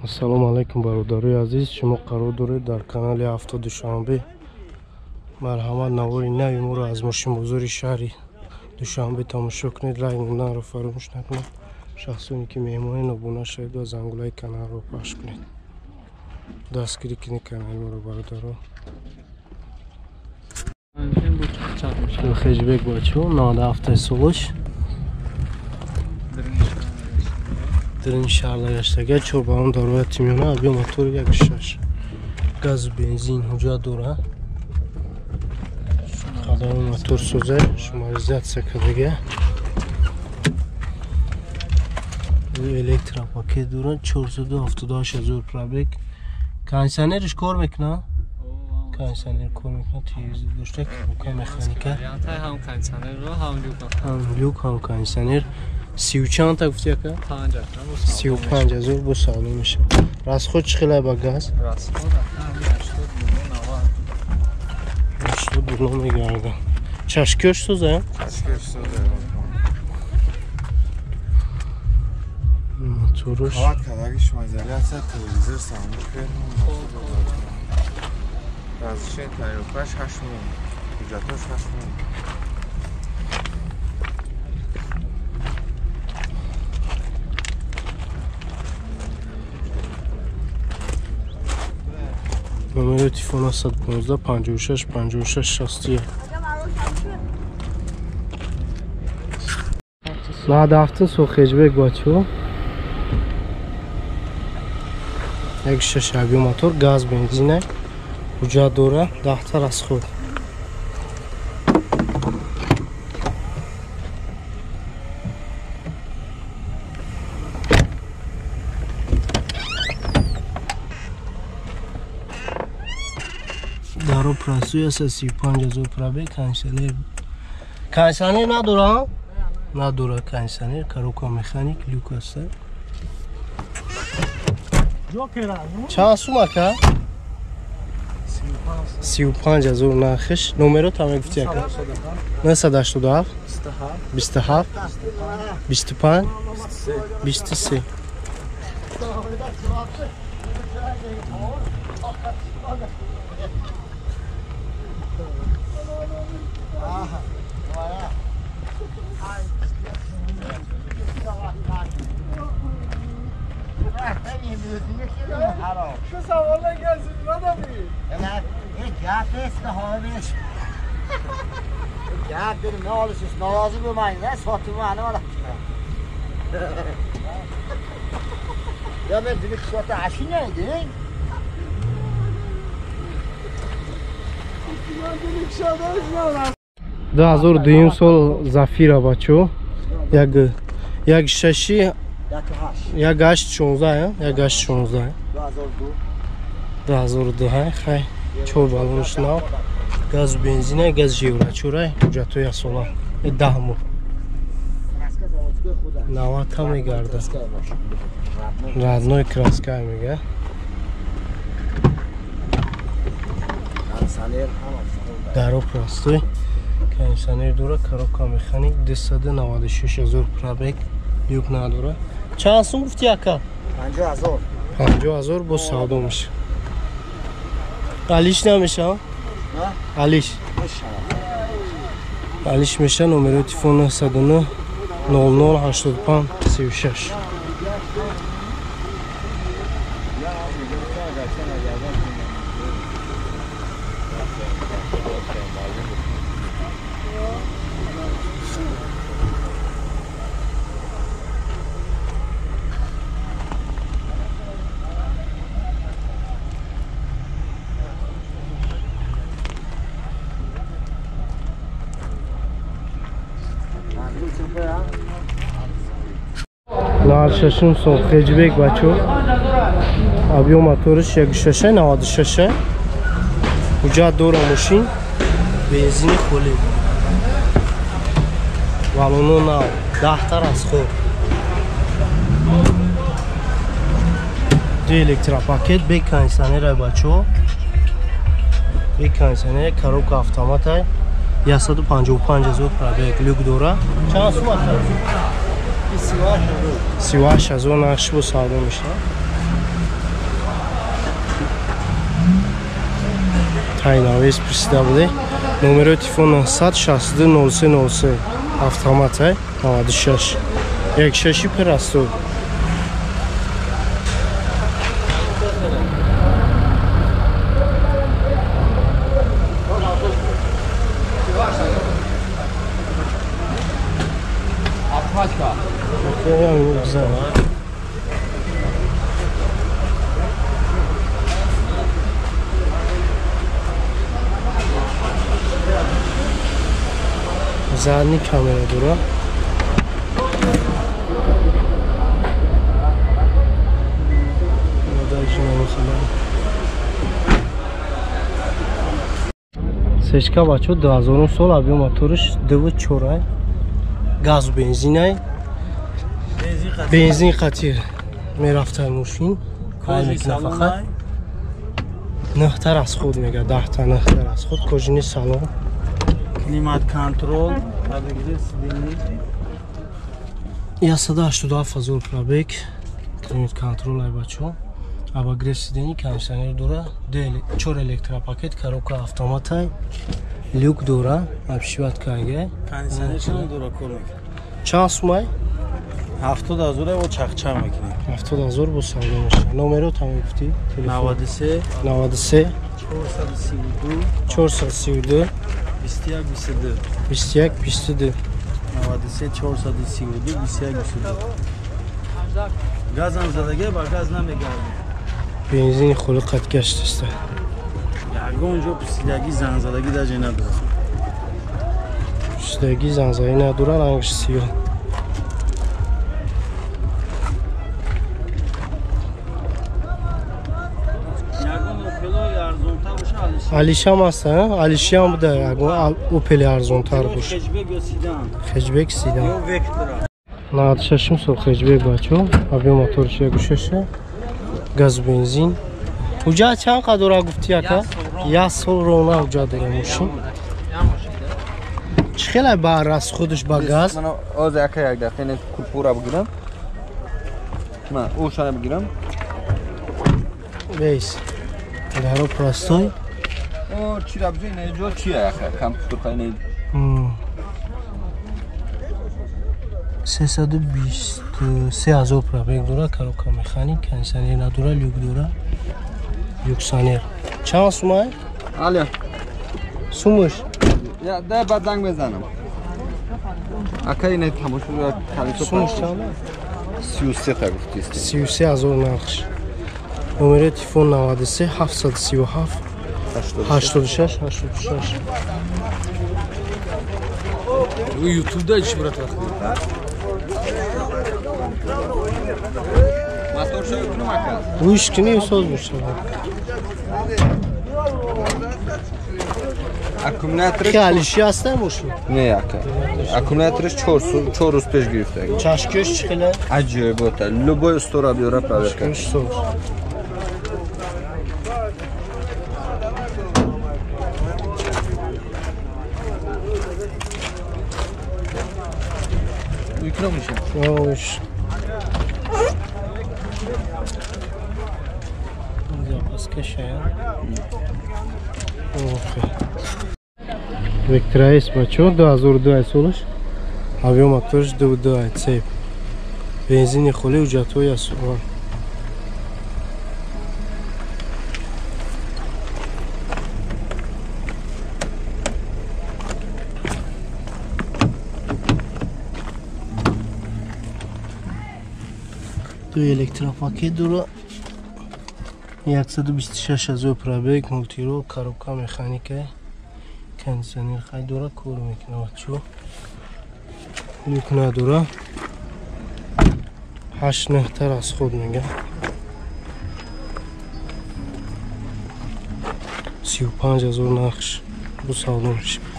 Ассалому алайкум бародарои азиз, шумо қарор доред дар канали Авто Душанбе. Марҳамат, навори нави моро аз мошинбозори шаҳри Душанбе тамошо кунед, лайк монданро фаромӯш накунед. Шахсоне ки меҳмонен, обуна шавед ва зангулаи каналро пахш кунед. Дастгирӣ кунед канали моро, бародаро. Хеҷбек бачо, 97 солаш. Дрин шаҳрда гаштага, чор балон дар рояти миёна, объем мотори 1.6. Газ, бензин ҳуҷҷат дора. Қадами мотор соза, шумаризатсия кардага. Электропакет дора, 478 ҳазор пробег. Кондиционерш кор мекунад? Кондиционер кор мекунад, телевизор дошта, коробка механика. Ҳам кондиционерро, ҳам люк. Ҳам люк, ҳам кондиционер. Сию чанд та гуфти ака? 35 ҳазор бо савдо мешавад. Расход чӣ хелай ба газ? Расход 80 90. 80 рубло мегардад. Чашкиёш соза? Чашкиёш соза. Моторуш. Хават кадаги шумоизоляция, телевизор, саундбуфер. Разрешение тайёркаш 8 моҳ. Ҳуҷҷатош 8 моҳ. Номери телефон 115 56 56 61. 97 со хеҷбек бачо. 1.6 объем мотор, газ, бензин, ҳуҷҷат дора, 10 та расход. Даро прасуй аст, 35 ҳазор пробег, кондиционер. Кондиционер надора? Надора кондиционер, коробка механик, люк аст. Чанд сум ака? 35 ҳазор нархиш. Номеро там мегуфти ака? 987 27 25 23. Şu savarla gelsin adamı. Gap dedim, ne olursunuz, narazı bulmayın, ne satımı, ne olur. Ya ben dedik sota aşı neydi? 2002 сол Зафира бачо. Як шаши, як ҳашт шонздаҳ, як ҳашт шонздаҳ. 2002 хай, чор балонш нав, газ бензина, газ еврочора, ҳуҷҷатҳои асола, 10 моҳ. 90 та мегардад. Родной краска мега. Даро простой. Кондиционер дора, коробка механик, 296 ҳазор пробег, люк надора. Чанд сум гуфти ака? 50 ҳазор. 50 ҳазор бо савдо мешавад. Алиш намешавад? Алиш. Алиш мешавад, номери телефон 909 00 85 36. Наршашум сол хеҷбек бачо. Объем моториш 1.6 96. Ҳуҷҷат дора мошин, бензини холӣ. Балоно нав, 10 та расход. Ду электропакет, бе кондиционер бачо. Бе кондиционер, коробка автомат, 155 ҳазор пробег, люк дора. Чанд сум ака? 38 ҳазор нархш бо савдо мешавад. Тайнавес пурсида буде. Номерои телефон 962 03 03 автомат 96 16 перасту. Задний камера дура. Сечка бачо 2000 сол объем моториш 2.4 газ бензинай. Бензин қатир мерафтай мошин. Кор мекунад фақат. 9 тар аз худ мега, 10 та 9 тар аз худ кожини салон. Климат контрол, подогрев сидений. 187 ҳазор пробег, климат контрол ай бачо. Обогрев сидений, кондиционер дора, 4 электропакет, коробка автомат ай, люк дора, обшиват кайга. Кондиционер чанд дора кор мекунад? Чанд сумай? 70 ҳазор бо чақчақ мекунем. 70 ҳазор бо савдо мешавад. Номеро там мегуфтӣ? 93 93 432 432 21 22 21 22 93 432 21 22. Газам задаге ба газ намегардем. Бензини хулқат гаштаста. Ягон ҷо пусидаги занзадаги даже надорад. Пусидаги занзаги надорад, рангаш сиёҳ. Алишам аст, Алишиам буда, ягон Опел арзонтар бош. Хеджбек седан. 96 сол хеджбек бачо, объем моторш 1.6, газ бензин. Уҷа чанд қадора гуфти ака? Як сол рона уҷа дора мошин. Чӣ хеле ба расходш ба газ? Ман оз ака як дақиқа ин купура бигирам. Ман ӯшана бигирам. Бейс. Даро простой. О, чӣ рабзӣ ин ҷо чи ака? Компютер қайни. 323 ҳазор пробег дора, коробка механик, кондиционер надора, люк дора. Люксонер. Чанд сумай? Алё. Сумуш? Я да баъд занг мезанам. Ака ин тамошо калисо. Сумуш чанд? 33 та гуфтӣ. 33 ҳазор нархш. Номери телефон 93 737 86 86. Bu YouTube'da iş брат. Motor şey кунам ака. Гӯш кунӣ соз мешавад. Аккумулятор ки алиши аст мошин? Не ака. Аккумуляторш 4 рӯз пеш гирифта. Чашкиш чӣ хеле? Аҷоибота. Любой устора биёра проверка. Ош. Запаска шая. Охе. Vectra S бачо 2002 солаш. Объем моторш 2.2 цеп. Бензини холи ҳуҷҷатҳои асуран. Ду электропакет дора. 126 ҳазор пробег, мултирол, коробка механика, кондиционер хай дора, кор мекунад бачо. Люк надора. 8-9 тар аз худ мега. 35 ҳазор нархш бу савдо мешавад.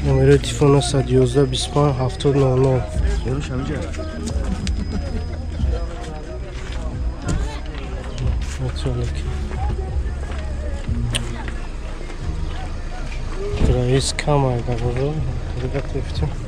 Номери телефон 111 25 70 00. Раис кам ай дар бозор. Гап гирифтем.